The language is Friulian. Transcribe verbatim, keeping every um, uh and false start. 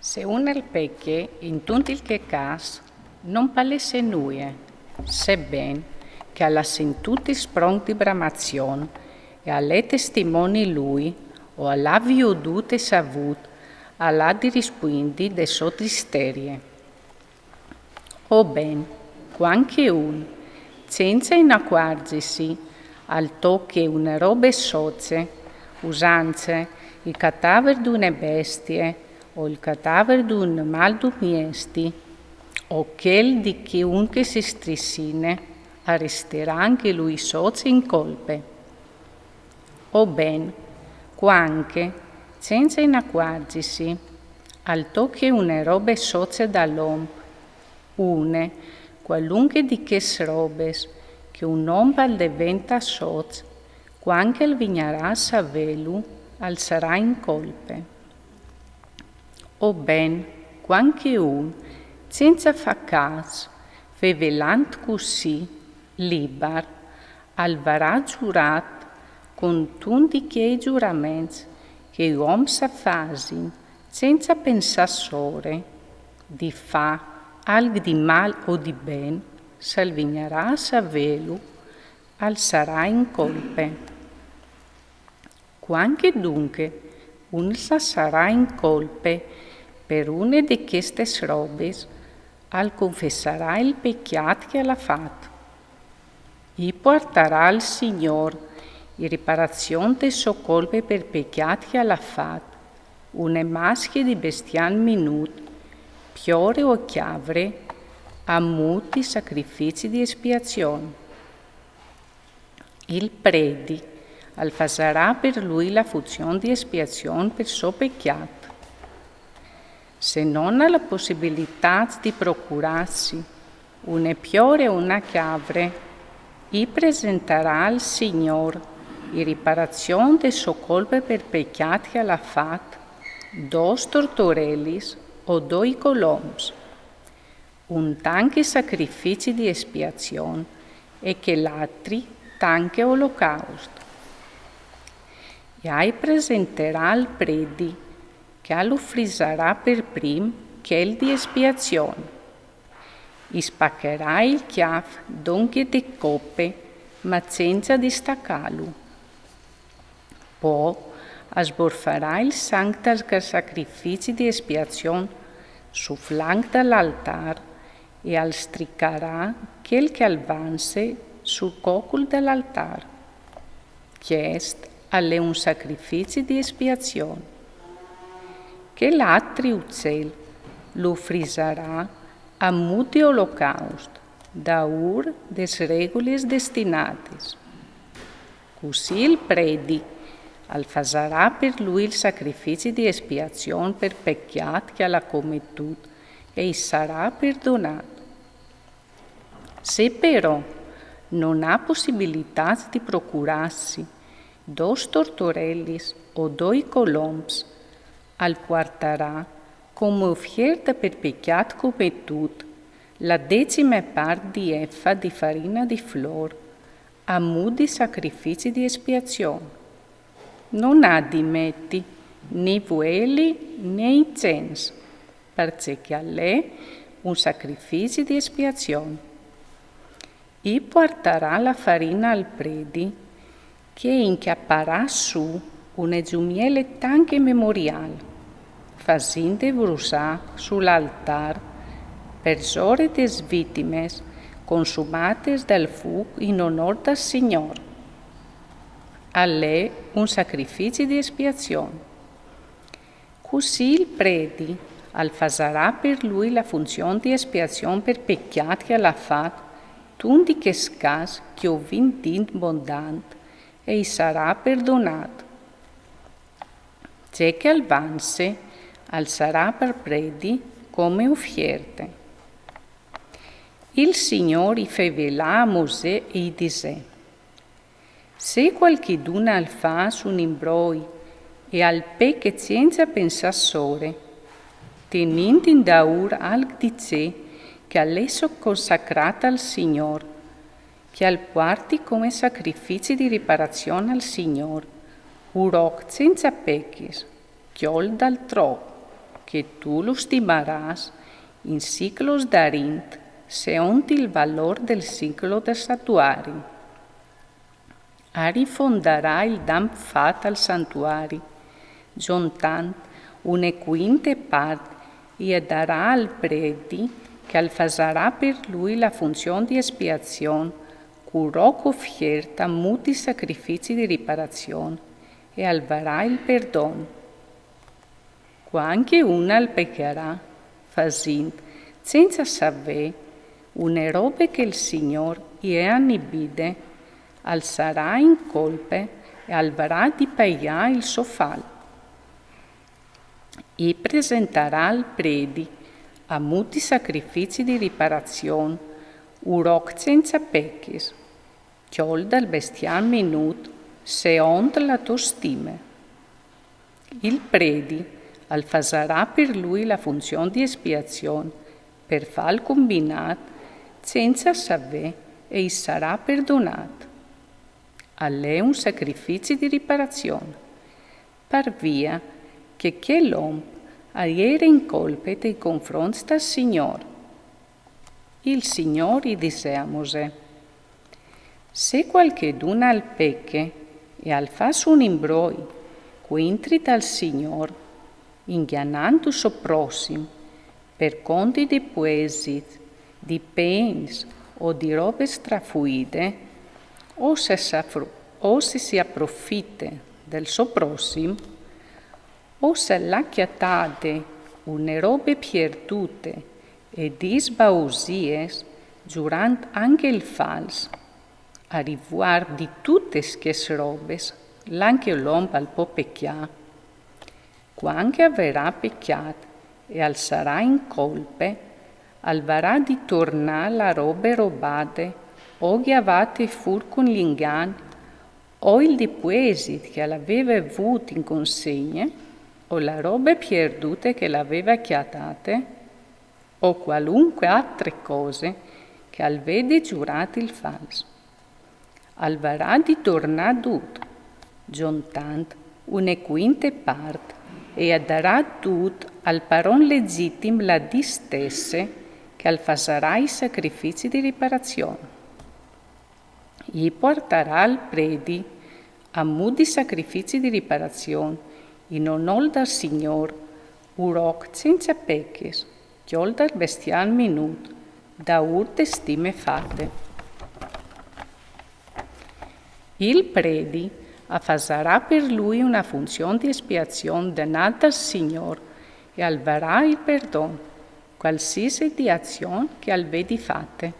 Se un al peche, in tunt il che cas, non palesse nuie, seben che al à sentût il spron di bramazion e al è testimoni lui, o al à viodût e savût, al à di rispuindi de sô tristerie. O ben, cuant che un, senza inacuarzisi, al toche une robe soce, usance, il cataver d'une bestie, o il cataver d'un mal dumiesti, o chel di chiunche si strissine, al resterà anche lui soce in colpe. O ben, cuant che, senza inacuarzisi, al toche une robe soce dal om, une, cualunche di chês robes, che un om al deventa soç, cuant che al vignarà a savêlu, al sarà in colpe. O ben, cuant che un, senza fâ câs, fevelant cussì, libar, al varà zurât cuntun di chei zuraments che i oms a fasin senza pensâ sore, di fâ alc di mal o di ben, se al vignarà a savêlu, al sarà in colpe. Cuant che dunche un al sarà in colpe per une di chestes robes, al confessarà il pecjât che al à fat. I puartarà al Signôr, in riparazion de sô colpe pal pecjât che al à fat, une mascje di bestiâl minût, piore o cjavre, a mût di sacrifici di espiazion. Il predi al fasarà per lui la funzion di espiazion pal so pecjât. Se non à la pussibilitât di procurâsi une piore o une cjavre, i presentarà al Signôr, in riparazion de sô colpe pal pecjât che al à fat, dôs tortorelis o doi coloms, un tanche sacrifici di espiazion e chel altri tanche olocaust. E i presentarà al predi, che al ufrisarà per prin chel di espiazion. I spacarà il cjâf dongje de cope, ma senza distacâlu. Po al sborfarà il sanc dal sacrifici di espiazion sul flanc dal altâr e al stricarà chel che al vanse sul cocul dal altâr. Chest al è un sacrifici di espiazion. Chel altri ucel lu ufrisarà a mût di olocaust, daûr des regulis destinadis. Cussì il predi al fasarà per lui il sacrifici di espiazion pal pecjât che al à cometût e i sarà perdonât. Se però non à pussibilitât di procurâsi dôs tortorelis o doi coloms, al puartarà come ufierte pal pecjât cometût la decime part di efa di farina di flôr, a mût di sacrifici di espiazion. Non à di meti ni vueli ni incens, parcè che al è un sacrifici di espiazion. I puartarà la farina al predi, che i incjaparà sù une zumiele tanche memoriâl, fasinde brusâ sul altâr perzore des vitimes consumades dal fûc in onôr dal Signôr. Al è un sacrifici di espiazion. Cussì il predi al fasarà per lui la funzion di espiazion pal pecjât che al à fat, tunt di chest cas che o vin dit bondant, e i sarà perdonât. Ce che al vanse al sarà pal predi come ufierte. Il Signôr i fevelà a Mosè e i disè: Se cualchidun al fâs un imbroi e al peche senza pensâ sore, tenint indaûr alc di ce che al è so-, consacrât al Signôr, che al puarti come sacrifici di riparazion al Signôr, un roc senza pechis, cjol dal trop, che tu lu stimaràs in siclos darint, seont il valor del siclo del santuari. Arifondarà il dam fat al santuari, zontant une quinte part e a darà al predi, che al fasarà per lui la funzion di espiazion, cu roc ofierta mut di sacrifici di riparazion, e al varà il perdon. Cuant che un al pecarà, fasint, senza savè, une robe che il Signor i è anibide, al sarà in colpe e al varà di paià il so fal. I presentarà al predi, a mut di sacrifici di riparazion, u roc senza pechis, cjol dal bestial minut, seont la to stime. Il predi al fasarà per lui la funzion di espiazion, per fal cumbinat, senza savè, e i sarà perdonat. Al è un sacrifici di riparazion, par via che chel om al jere in colpe dai confronts dal Signor. Il Signor i disè a Mosè: Se cualchedun al peche e al fas un imbroi cuintri dal Signor, inganant il so prossim, per conti di puesit, di pens o di robe strafuide, o se s'afru-, o se si aprofite del so prossim, o se l'ha cjatade une robe pierdute e disbausies, giurant anche il fals, a rivuart di tutes chês robes, l'anche l'om al pò pecjâ. Cuant che al varà pecjât e al sarà in colpe, al varà di tornâ la robe robade, o gjavate fûr cun l'ingan, o il dipuesit che al veve vût in consegne, o la robe pierdute che al veve cjatade, o cualunque altre cose che al vede giurât il fals. Al varà di tornâ dut, zontant une cuinte part, e a darà dut al paron legitim la dì stesse che al fasarà i sacrifici di riparazion. I puartarà al predi, a mût di sacrifici di riparazion, in onôr dal Signor, u roc senza pechis, cjol dal bestial minut, daûr de stime fate. Il predi a fasarà per lui una funzion di espiazion denant al Signor e al varà il perdon, cualsisi di azion che al vedi fate.